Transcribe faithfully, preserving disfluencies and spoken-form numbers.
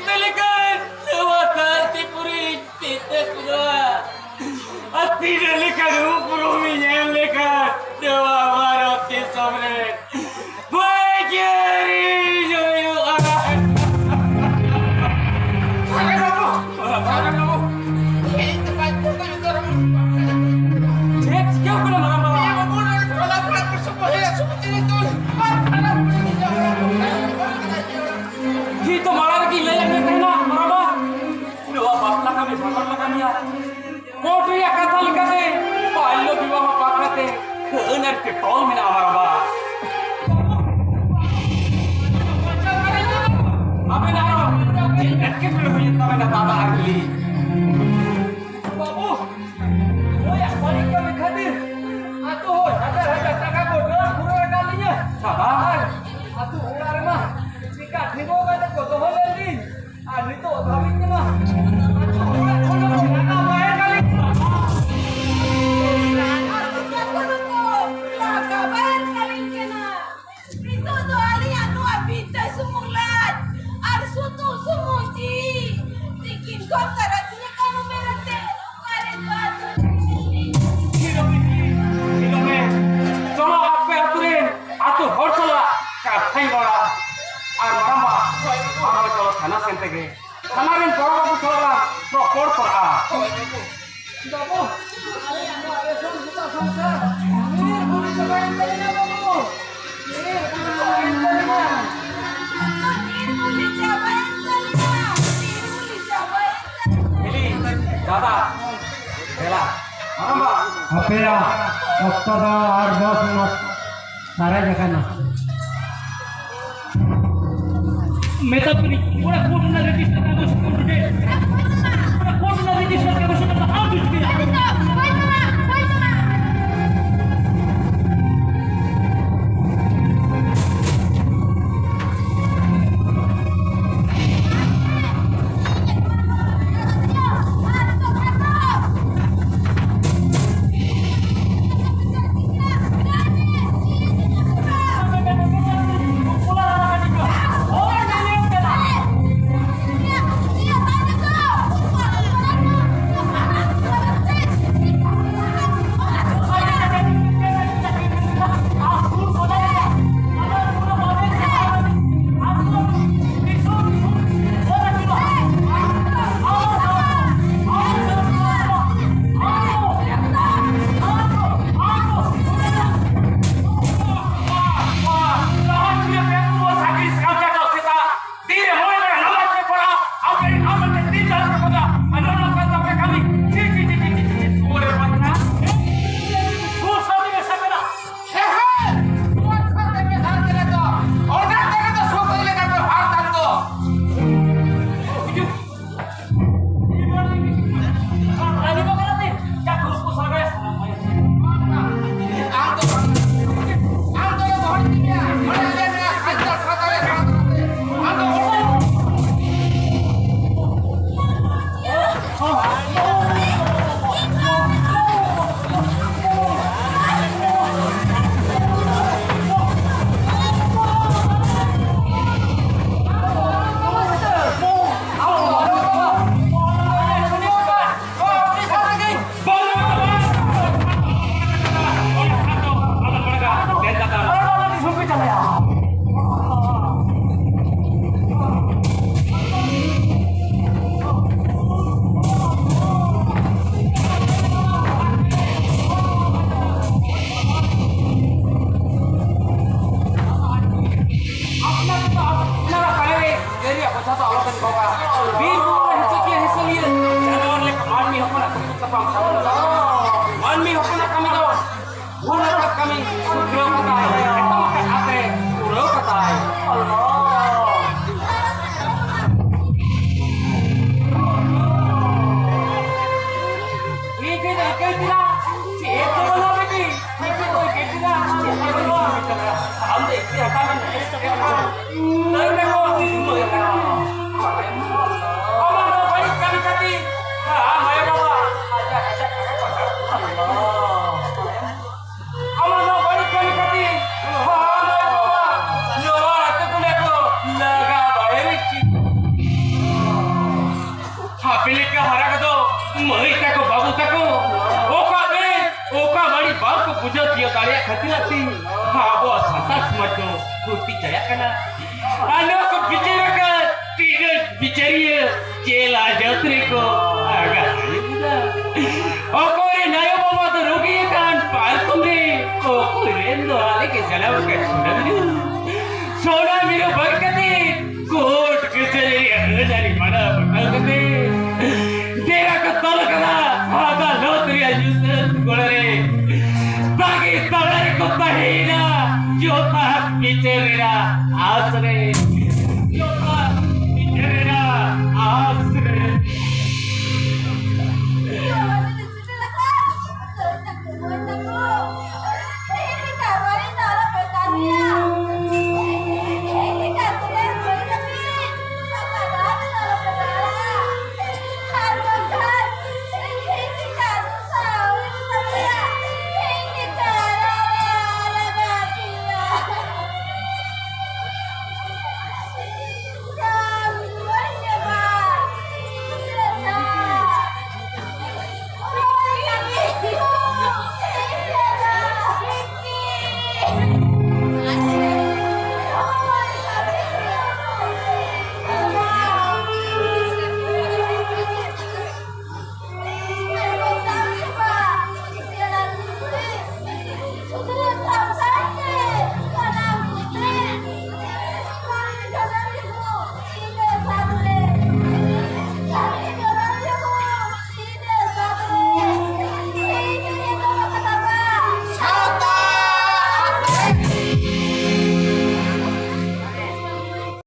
ᱞᱮᱠᱟᱱ ᱱᱚᱣᱟ ᱫᱷᱟᱹᱨᱛᱤ ᱯᱩᱨᱤ ᱛᱤᱛᱮ ᱯᱩᱨᱟᱹᱣᱟ᱾ ᱟᱨ ᱛᱤᱱᱟᱹᱜ ᱞᱮᱠᱟᱱ ᱩᱯᱨᱩᱢᱤᱧ ᱮᱢ ᱞᱮᱠᱷᱟᱱ ᱱᱚᱣᱟ ᱵᱷᱟᱨᱚᱛ ᱫᱤᱥᱚᱢ ᱨᱮ ᱯᱟᱹᱭᱠᱟᱹᱨᱤᱧ ᱦᱩᱭᱩᱜᱼᱟ᱾ ᱥᱟᱜᱮᱱ ᱵᱟᱹᱵᱩ, ᱥᱟᱜᱮᱱ ᱵᱟᱹᱵᱩ, ᱤᱧ ᱫᱚ ᱵᱟᱹᱧ ᱵᱩᱡᱷᱟᱹᱣ ᱫᱟᱲᱮᱭᱟᱜ ᱠᱟᱱᱟ᱾ ᱪᱮᱫ ᱪᱤᱠᱟᱹᱣ ᱠᱟᱱᱟ ᱢᱟᱨᱟᱝ ᱵᱟᱵᱟ? ᱤᱧ ᱵᱟᱹᱵᱩ ᱱᱚᱰᱮ ᱴᱚᱞᱟ ᱯᱟᱲᱟ ᱠᱚ ᱥᱚᱢᱚᱭ ᱨᱮ ᱥᱩᱠ ᱛᱮ ᱱᱤᱛᱚᱜ ᱟᱨ ᱠᱷᱟᱨᱟᱯ ᱠᱚ ᱤᱧ ᱫᱚ ᱤᱧ ᱛᱚ ᱢᱟᱲᱟᱝ ᱨᱮᱜᱮᱧ ᱞᱟᱹᱭᱟᱫ ᱢᱮ ᱛᱟᱦᱮᱱᱟ, ᱢᱟᱨᱟᱵᱟ᱾ ᱱᱚᱣᱟ ᱵᱟᱯᱞᱟ ᱠᱟᱹᱢᱤ ᱵᱚᱛᱚᱨ ᱞᱟᱜᱟᱣ ᱢᱮᱭᱟ᱾ ᱠᱳᱨᱴ ᱨᱮᱭᱟᱜ ᱠᱟᱛᱷᱟ ᱞᱮᱠᱟᱛᱮ ᱵᱟᱞᱭᱚ ᱵᱤᱵᱟᱦᱚ ᱵᱟᱠᱷᱨᱟᱛᱮ ᱟᱹᱱ ᱟᱹᱨᱤ ᱛᱮ ᱛᱚᱞ ᱢᱮᱱᱟᱜᱼᱟ, ᱢᱟᱨᱟᱵᱟ᱾ ᱟᱵᱮᱱ ᱟᱨᱚ ᱪᱮᱫ ᱮᱴᱠᱮᱴᱚᱬᱮ ᱦᱩᱭᱮᱱ ᱛᱟᱵᱮᱱᱟ, ᱫᱟᱫᱟ ᱟᱨ ᱦᱤᱞᱤ? ᱵᱟᱹᱵᱩ, ᱱᱩᱭᱟᱜ ᱵᱟᱹᱲᱤᱡ ᱠᱟᱹᱢᱤ ᱠᱷᱟᱹᱛᱤᱨ ᱟᱹᱛᱩ ᱦᱚᱲ ᱦᱟᱡᱟᱨ ᱦᱟᱡᱟᱨ ᱴᱟᱠᱟ ᱠᱚ ᱰᱟᱹᱱ ᱯᱩᱨᱟᱹᱣ ᱟᱠᱟᱫ ᱞᱤᱧᱟ᱾ ᱥᱟᱵᱟᱥ᱾ ᱟᱨ ᱟᱹᱛᱩ ᱚᱲᱟᱜ ᱨᱮᱢᱟ ᱪᱮᱠᱟ ᱴᱷᱤᱠᱚᱜ ᱠᱟᱛᱮ ᱠᱚ ᱫᱚᱦᱚ ᱞᱮᱫ ᱞᱤᱧ᱾ ᱟᱨ ᱱᱤᱛᱚᱜ ᱫᱷᱟᱹᱵᱤᱡ ᱛᱮᱢᱟ ᱟᱹᱛᱩ ᱚᱲᱟᱜ ᱠᱷᱚᱱ ᱦᱚᱸ ᱞᱟᱜᱟ ᱵᱟᱭ ᱠᱟᱹᱞᱤᱧ ᱠᱟᱱᱟ᱾ ᱟᱨ ᱚᱠᱟ ᱠᱚᱫᱚ ᱠᱚ ᱞᱟᱜᱟ ᱵᱟᱭ ᱠᱟᱹᱞᱤᱧ ᱠᱟᱱᱟ᱾ ᱱᱤᱛᱚᱜ ᱫᱚ ᱟᱹᱞᱤᱧᱟᱜ ᱱᱚᱣᱟ ᱵᱤᱱᱛᱟᱹ ᱥᱩᱢᱩᱝ ᱞᱟᱡ ᱟᱨ ᱥᱩᱛᱩᱜ ᱥᱩᱢᱩᱝ ᱡᱤᱣᱤ ᱛᱤᱠᱤᱱ ᱠᱷᱚᱱ ᱛᱟᱨᱟᱥᱤᱧ ᱠᱟᱹᱢᱤ ᱢᱮᱱᱛᱮ ᱚᱠᱟᱨᱮ ᱵᱟᱫ ᱦᱤᱨᱳᱢᱮ, ᱦᱤᱨᱳᱢᱮ, ᱪᱚᱞᱚ ᱟᱯᱮ ᱟᱹᱛᱩ ᱨᱮᱱ ᱟᱹᱛᱩ ᱦᱚᱲ ᱥᱟᱞᱟᱜ ᱠᱟᱛᱷᱟᱧ ᱨᱚᱲᱟ᱾ ᱟᱨ ᱢᱟᱨᱟᱝᱵᱟ, ᱟᱢ ᱦᱚᱸ ᱪᱚᱞᱚ ᱛᱷᱟᱱᱟ ᱥᱮᱱ ᱛᱮᱜᱮ᱾ ᱛᱷᱟᱱᱟ ᱨᱮᱱ ᱵᱚᱲᱚ ᱵᱟᱹᱵᱩ ᱥᱟᱞᱟᱜ ᱞᱟᱝ ᱨᱚᱯᱚᱲ ᱠᱚᱜᱼᱟ᱾ ᱦᱳᱭ ᱵᱟᱹᱵᱩ᱾ ᱵᱟᱹᱵᱩ, ᱟᱞᱮᱭᱟᱜ ᱱᱚᱣᱟ ᱨᱮᱥᱚᱱ ᱥᱩᱛᱟᱹ ᱥᱚᱝᱥᱟᱨ ᱱᱤᱨ ᱵᱩᱞᱤ ᱪᱟᱵᱟᱭᱮᱱ ᱛᱟᱞᱮᱭᱟ ᱵᱟᱹᱵᱩ᱾ ᱱᱤᱨ ᱵᱩᱞᱤ ᱪᱟᱵᱟᱭᱮᱱ ᱛᱟᱞᱮᱭᱟ᱾ ᱱᱤᱨ ᱵᱩᱞᱤ ᱪᱟᱵᱟᱭᱮᱱ ᱛᱟᱞᱮᱭᱟ᱾ ᱱᱤᱨ ᱵᱩᱞᱤ ᱪᱟᱵᱟᱭᱮᱱ ᱛᱟᱞᱮᱭᱟ᱾ ᱦᱤᱞᱤ, ᱫᱟᱫᱟ, ᱫᱮᱞᱟ᱾ ᱢᱟᱨᱟᱝᱵᱟ᱾ ᱟᱯᱮᱭᱟᱜ ᱚᱠᱛᱚ ᱫᱚ ᱟᱨ ᱫᱚᱥ ᱢᱤᱱᱤᱴ ᱥᱟᱨᱮᱡ ᱟᱠᱟᱱᱟ᱾ ᱢᱮᱛᱟ ᱯᱮ ᱚᱱᱟ ᱠᱳᱨᱴ ᱨᱮᱱᱟᱜ ᱨᱮᱡᱤᱥᱴᱟᱨ ᱠᱟᱜᱚᱡᱽ ᱠᱚ ᱩᱫᱩᱜ ᱮᱫ᱾ ᱚᱱᱟ ᱠᱳᱨᱴ ᱨᱮᱱᱟᱜ ᱨᱮᱡᱤᱥᱴᱟᱨ ᱠᱟᱜᱚᱡᱽ ᱠᱚ ᱟᱢ ᱵᱩᱡᱽ ᱠᱮᱫᱟ᱾ ᱟᱞᱚᱵᱮᱱ ᱵᱷᱳᱜᱟ᱾ ᱵᱤᱨ ᱵᱩᱨᱩ ᱨᱮ ᱦᱤᱥᱟᱹᱠᱤᱭᱟᱹ ᱦᱤᱥᱟᱹᱞᱤᱭᱟᱹ ᱡᱟᱱᱣᱟᱨ ᱞᱮᱠᱟ ᱢᱟᱹᱱᱢᱤ ᱦᱚᱯᱚᱱᱟᱜ ᱠᱟᱹᱢᱤ ᱠᱚ ᱛᱟᱯᱟᱢ ᱠᱟᱱᱟ᱾ ᱢᱟᱹᱱᱢᱤ ᱦᱚᱯᱚᱱᱟᱜ ᱠᱟᱹᱢᱤ ᱫᱚ ᱵᱷᱩᱞ ᱟᱠᱟᱫ ᱠᱟᱹᱢᱤ ᱥᱩᱫᱷᱨᱟᱹᱣ ᱠᱟᱛᱟᱭ, ᱮᱛᱚᱢ ᱟᱠᱟᱫ ᱟᱛᱮ ᱯᱩᱨᱟᱹᱣ ᱠᱟᱛᱟᱭ᱾ ᱟᱞᱞᱟ᱾ ᱤᱧ ᱫᱚ ᱤᱠᱟᱹᱭ ᱠᱮᱫᱟ, ᱪᱮᱫ ᱠᱚ ᱵᱚᱞᱚ ᱵᱤᱴᱤ? ᱤᱧ ᱫᱚ ᱤᱠᱟᱹᱭ ᱠᱮᱫᱟ, ᱪᱮᱫ ᱠᱚ ᱵᱚᱞᱚ? ᱟᱢ ᱫᱚ ᱤᱠᱟᱹᱭ ᱦᱟᱛᱟᱣ ᱢᱮ᱾ ᱞᱟᱹᱭ ᱢᱮ ᱠᱚ, ᱤᱧ ᱫᱚ ᱤᱠᱟᱹᱭ ᱠᱟᱱᱟ᱾ ᱟᱢᱟᱜ ᱱᱚᱣᱟ ᱵᱟᱹᱲᱤᱡ ᱠᱟᱹᱢᱤ ᱠᱷᱟᱹᱛᱤᱨ ᱟᱢ ᱟᱭᱳ ᱵᱟᱵᱟ ᱟᱡᱟᱜ ᱟᱡᱟᱜ ᱠᱟᱛᱷᱟ ᱠᱚ ᱟᱸᱡᱚᱢ ᱠᱚᱣᱟ᱾ ᱟᱢᱟᱜ ᱱᱚᱣᱟ ᱵᱟᱹᱲᱤᱡ ᱠᱟᱹᱢᱤ ᱠᱷᱟᱹᱛᱤᱨ ᱟᱢ ᱟᱭᱳ ᱵᱟᱵᱟ ᱱᱚᱣᱟ ᱟᱹᱛᱩ ᱠᱷᱚᱱᱟᱜ ᱠᱚ ᱞᱟᱜᱟ ᱵᱟᱭᱨᱤ ᱠᱮᱫ ᱠᱚᱣᱟ᱾ ᱟᱯᱮ ᱞᱮᱠᱟ ᱦᱟᱨᱟ ᱠᱚᱫᱚ ᱢᱟᱹᱭ ᱛᱟᱠᱚ, ᱵᱟᱹᱵᱩ ᱛᱟᱠᱚ ᱚᱠᱟ ᱵᱮᱥ ᱚᱠᱟ ᱵᱟᱹᱲᱤᱡ ᱵᱟᱝ ᱠᱚ ᱵᱩᱡᱷᱟᱹᱣ ᱛᱤᱭᱳᱜ ᱫᱟᱲᱮᱭᱟᱜ ᱠᱷᱟᱹᱛᱤᱨ ᱛᱮ ᱟᱵᱚᱣᱟᱜ ᱥᱟᱱᱛᱟᱲ ᱥᱚᱢᱟᱡᱽ ᱫᱚ ᱠᱷᱚᱛᱤ ᱪᱟᱞᱟᱜ ᱠᱟᱱᱟ᱾ ᱟᱨ ᱱᱚᱣᱟ ᱠᱚ ᱵᱤᱪᱟᱹᱨ ᱟᱠᱟᱫ ᱛᱤᱱᱟᱹᱜ ᱵᱤᱪᱟᱹᱨᱤᱭᱟᱹ ᱪᱮ ᱞᱟᱡᱟᱣ ᱨᱮᱠᱚ ᱟᱜᱟ ᱦᱩᱭᱩᱜᱼᱟ᱾ ᱚᱠᱚᱭ ᱨᱮᱱ ᱟᱭᱳ ᱵᱟᱵᱟ ᱫᱚ ᱨᱩᱜᱤ ᱟᱠᱟᱱ ᱯᱟᱨᱠᱚᱢ ᱨᱮ, ᱚᱠᱚᱭ ᱨᱮᱱ ᱫᱚ ᱟᱞᱮ ᱜᱮ ᱪᱟᱞᱟᱣ ᱟᱠᱟᱱ ᱥᱩᱱᱟᱹᱢ ᱧᱩ᱾ ᱥᱚᱱᱟ ᱢᱤᱨᱩ ᱵᱟᱹᱜᱤ ᱠᱟᱛᱮ ᱠᱳᱨᱴ ᱠᱟᱹᱪᱷᱟᱹᱨᱤ ᱨᱮᱭᱟᱜ ᱟᱹᱱ ᱟᱹᱨᱤ ᱢᱟᱱᱟᱣ ᱵᱟᱛᱟᱣ ᱠᱟᱛᱮ ᱰᱮᱨᱟ ᱠᱚ ᱛᱚᱞ ᱟᱠᱟᱫᱟ, ᱟᱫᱟᱞᱚᱛ ᱨᱮᱭᱟᱜ ᱧᱩᱛᱟᱹᱛ ᱜᱚᱲᱟ ᱨᱮ ᱵᱟᱹᱜᱤ ᱛᱟᱞᱟ ᱨᱮᱠᱚ ᱛᱟᱦᱮᱸᱭᱮᱱᱟ ᱡᱚᱛᱷᱟᱛ ᱵᱤᱪᱟᱹᱨ ᱨᱮᱭᱟᱜ ᱟᱥ ᱨᱮ᱾